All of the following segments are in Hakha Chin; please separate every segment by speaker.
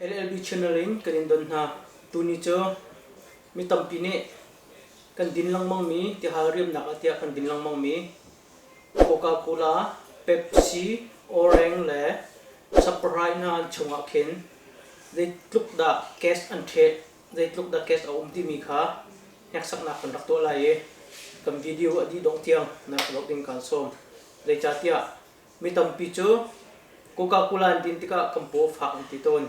Speaker 1: LLB channel in kan in don hna. Tuni cu mi tampi nih kan din lengmangmi tihal riamnak ah tiah kan din lengmangmi Coca-Cola, Pepsi, Orange le Sprite hna an chungah khin zeitluk dah gas an ṭheh, zeitluk dah gas a um timi kha hneksaknak kan rak tuah lai i kan video a dih dongh tiang na rak zoh ding kaan sawm. Zeicahtiah Mi tampi cu Coca-Cola an din tikah kan paw a fak an ti tawn.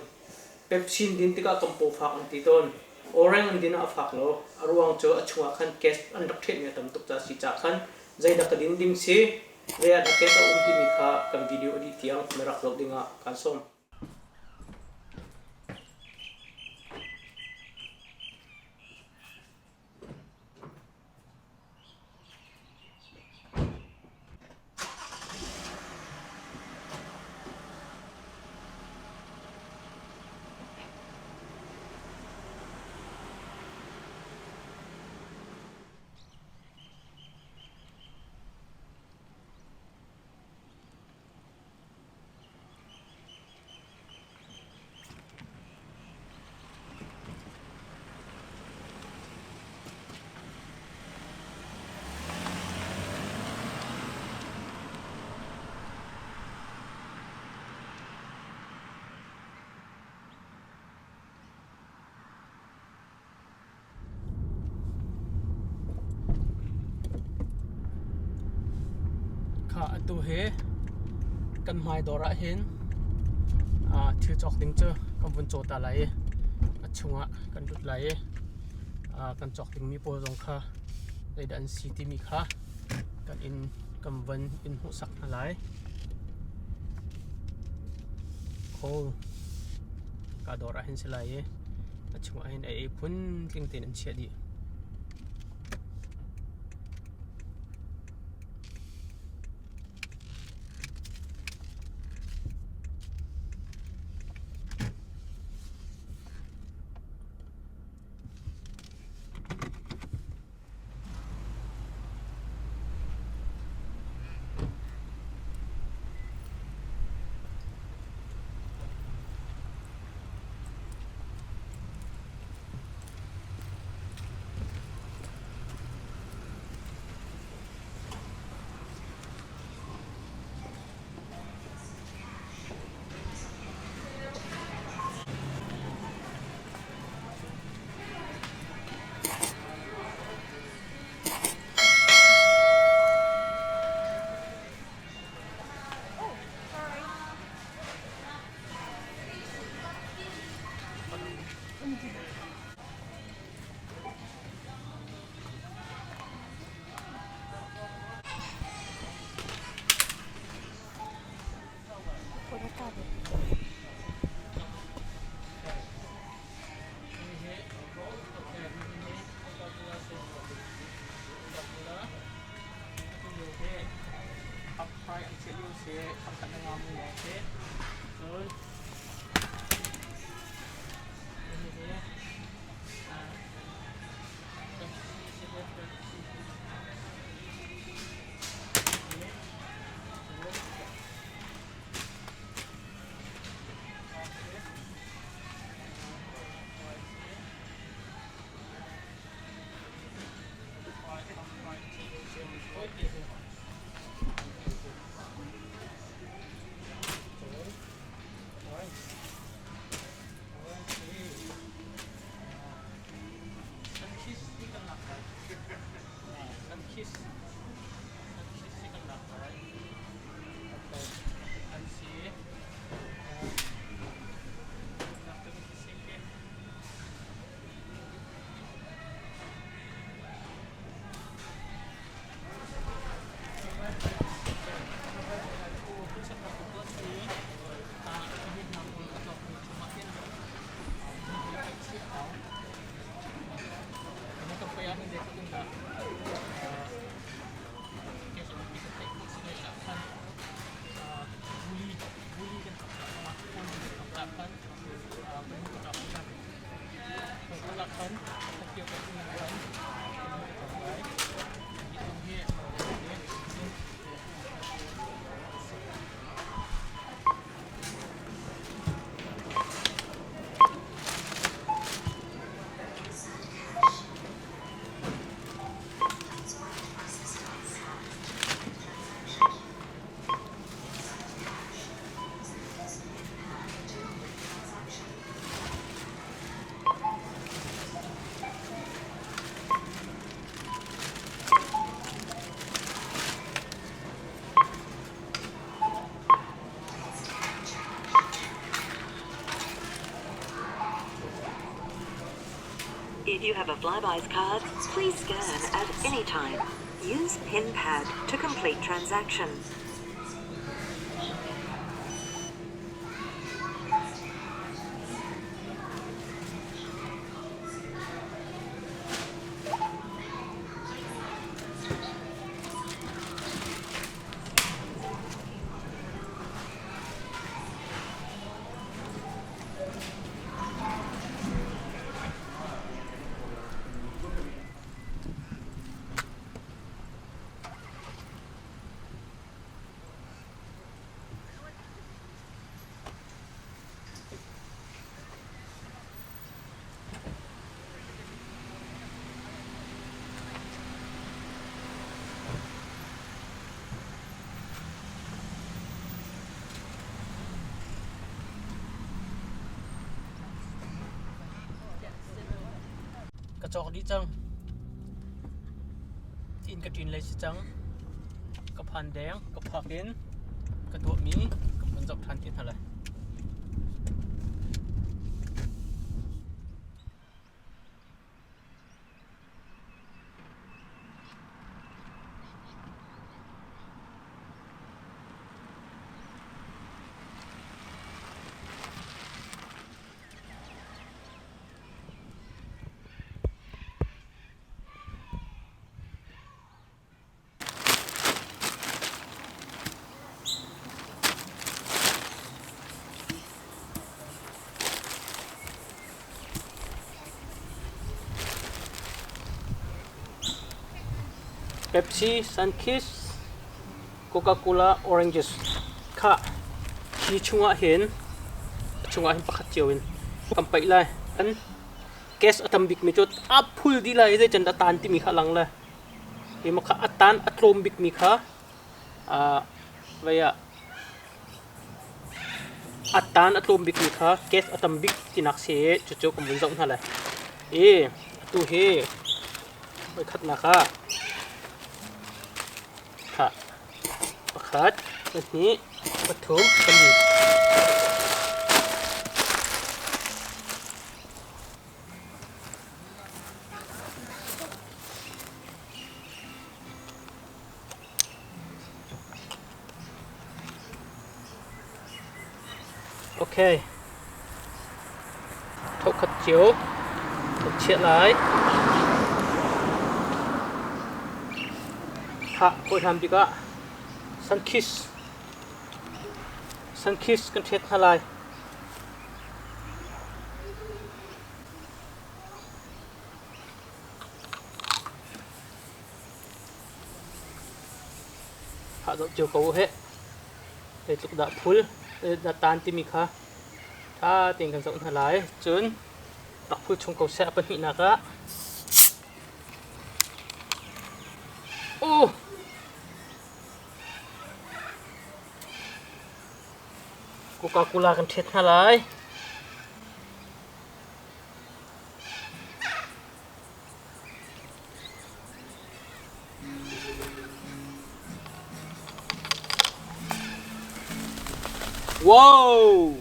Speaker 1: Pepsi an din tikah kan paw fak an ti tawn. Orange an din ah a fak lo. A ruang cu a chungah khan gas an rak ṭhehmi a tam tuk caah a si caah khan zeidah ka din ding si, zei ah dah gas a um timi kha kan video a dih tiang na rak zoh dingah kaan sawm. Kha atu hi kan hmai dawr ah hin thil cawk ding cu kan vun caw ta lai i a chungah kan lut lai i kan cawk dingmi pawl zong kha zeidah an si timi kha kan in kan van in hmuhsak hna lai. Khawl ka dawr ah hin si lai i a chungah hin ei phun tling tein an chiah dih.
Speaker 2: If you have a Flybuys card, please scan at any time. Use PIN pad to complete transaction.
Speaker 1: Ka cawk dih cang. Inn ka ṭin lei si cang. Ka phan deng, ka phak in ka tuahmi ka vun zoh ṭhan te hna lai. Pepsi, Sunkist, Coca-Cola, oranges kha hi chungah hin chungah hin pakhat cio in kan paih lai. Kan gas a tam bikmi cu a phul dih lai i zeican dah tan timi kha a lang lai. Hi ma kha a tan a tlawm bikmi kha vei ah a tan a tlawm bikmi kha gas a tam bik tinak si i cucu kan vun zoh hna lai. I atu hi voikhatnak ah kha pakhat, pahnih, pathum, pali. Okay. Thokhat cio kan chiah lai. Khah hawi hlan bik ah Sunkist Sunkist kan ṭhet hna lai. Khah zoh cio ko heh. Zeitluk dah phul dah tan timi kha ṭha tein kan zoh hna lai. Cun rak phul chung ko seh a pahnihnak ah. Uh! Coca-Cola kan ṭhet hna lai. Wow!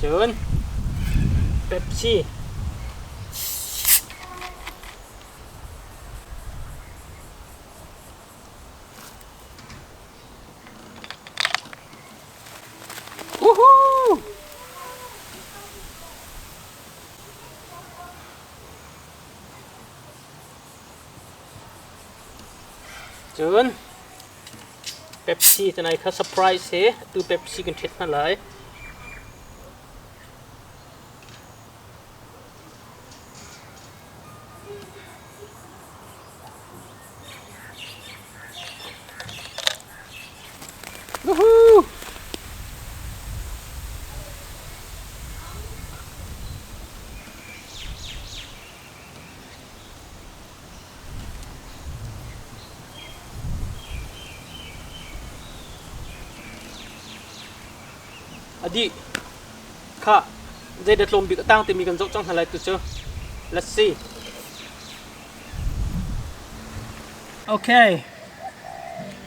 Speaker 1: Cun Pepsi. Woohoo! Cun Pepsi tanai kha surprise he tu Pepsi kan ṭhet hna lai. Woohoo! A dih. Khah, zeidah tlawm bik a tang timi kan zoh cang hna lai tu cu. Let's see. Okay.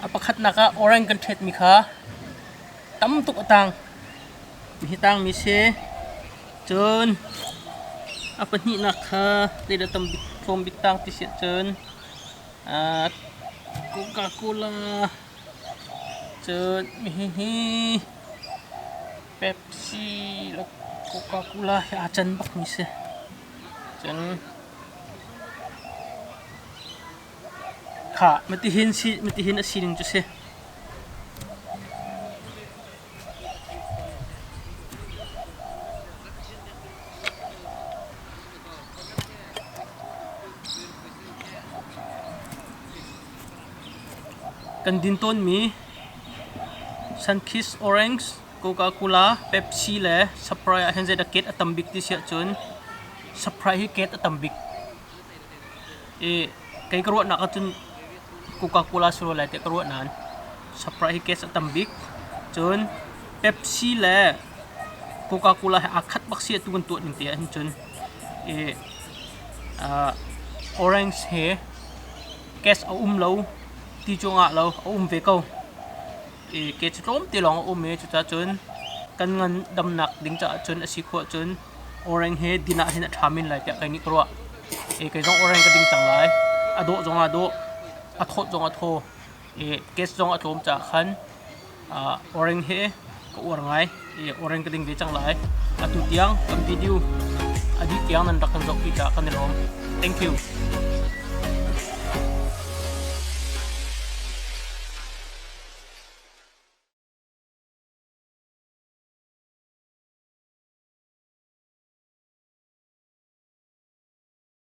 Speaker 1: A pakhatnak ah orange kan ṭhetmi kha. Tam tuk a tang. Hi tangmi si. Cun a pahnihnak kha zeidah tam bik tlawm bik tang ti si ahcun Coca-Cola cun hihi Pepsi le Coca-Cola hi aa can bakmi si. Cun khah matihin si matihin a sining cu si. Kan din tawnmi Sunkist Orange, Coca-Cola, Pepsi le Sprite ahhin zeidah ket a tam bik ti si ahcun Sprite hi ket a tam bik. I kei ka ruahnak ahcun Coca-Cola si rua lai tiah ka ruah nain Sprite hi gas a tam bik. Cun Pepsi le Coca-Cola he aa khat bak si atu kan tuah ning te ahhin cun i orange he gas a um lo ti cu a ngah lo a um ve ko. I ke cu tlawmte lawng a um i cucaah cun kan ngandamnak ding caah cun a si khawh ahcun orange hi din ah hin a ṭha men lai tiah kei nih ka ruah. I kei zong orange ka ding cang lai. A dawh zong aa dawh, a thawt zong a thaw. I gas zong a tlawm caah khan orange hi ka uar ngai. I orange ka ding ve cang lai. Atu tiang kan video a dih tiang nan rak kan zohpi caah kan i lawm. Thank you.